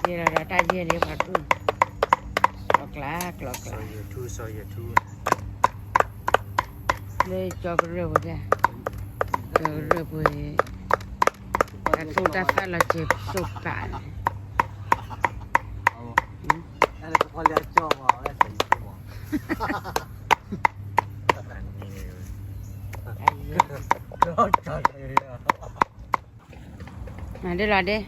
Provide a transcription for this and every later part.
ဒီးတၢ်ယဲၢ်လၢပှၤတူၢ်, ကျီကျါကျီကျါ, လၢကၠီကရၢၢ်ပူၤ, ကၠီကရၢၢ်ပူၤ, တၢ်သူၣ်တၢ်သၣ်လီၤစဲးစိၢ်ပာ်န့ၣ် ဒ်လီၤဒ်,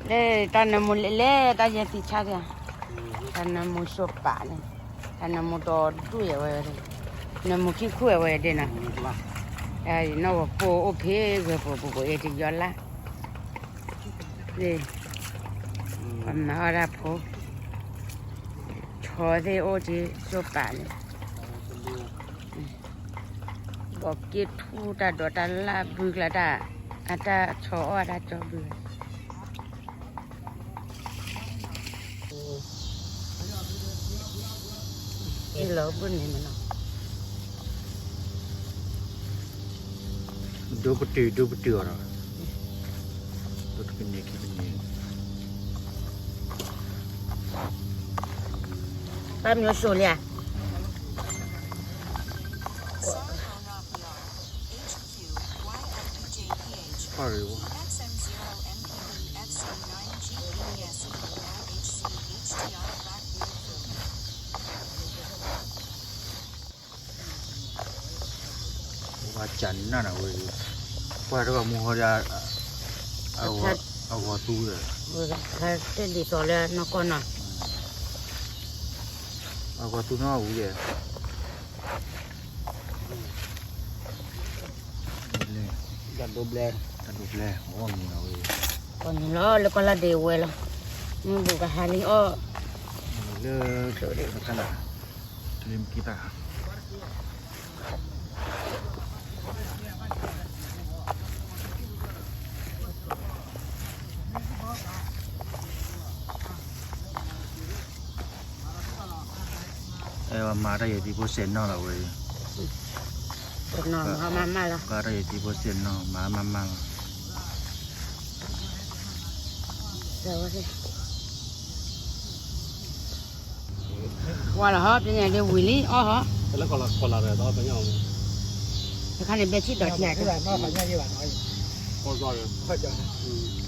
လၢတၢ်နၢမူလဲၤလဲၤ တၢ်ယဲၢ်သံဆါဒၣ်, တၢ်နၢမူစိၢ်ပာ်န့ၣ်, တၢ်နၢမူဒီဒူၣ်ယဲဝဲ, နၢမူခံခူၣ်ဝဲဒၣ်နီၤ, နီၢ်ဝဲဖိအိၣ်ဖဲဂဲၤပူၤပူၤ ပအဲၣ်တယီလၢ်, ပှၤမၤအီၣ်တၢ်ဖိ, ဆီသ့ၣ်အိၣ်က့ၤစိၢ်ပာ်န့ၣ် ဘီးက့ၢ်ထူတၢ်ဒိးတၢ်လၢ်ဘုကျါတၢ်, အတၢ်ဆီအီၣ်အတၢ်ကၠီဘု, လီၤဘုန့ၣ်မနီၤ, ဒိပတုာ်ဒိပတုာ်အီၤဒီး, ဒိတကန့ၢ်ခံကန့ၢ်, ဘၣ်မၠိၣ်စိၤလံဧါ ပှၤကနၣ်နၤဝဲ, ပှၤတဂၤမူဟီဒၣ်, အဂီၤသူဝဲ, တၢ်ဒ်သိးလၢနီၢ်ကီၢ်နီၤ, အဂီၤသူနီၢ်ဝဲ, တၢ်ဒိးဘျဲ, တၢ်ဒိးဘျဲ, အီၣ်မံၤလီၤဝဲ, အီၣ်မံၤလီၤ လၢကီၢ်လၢဒ့ဝဲလီၤ, မုၢ်ဘူးကဟါလံအီၣ်, လၢ, တၢ်လၢမက့တၢ် အဲဝဲမၤတၢ်ယဲၢ်သံဖိစဲးနီၢ်လီၤဝဲ, မၤမးမးလီၤ, မၤတၢ်ယဲၢ်သံဖိစဲးနီၢ် မၤမးမးလီၤ, ဝါလီၤဟီ ပညါဒ်ဝံၤလံအီၣ်ဟီ, တခါန့ၣ်ဘဲဆံၣ်ဒီးထံၣ်,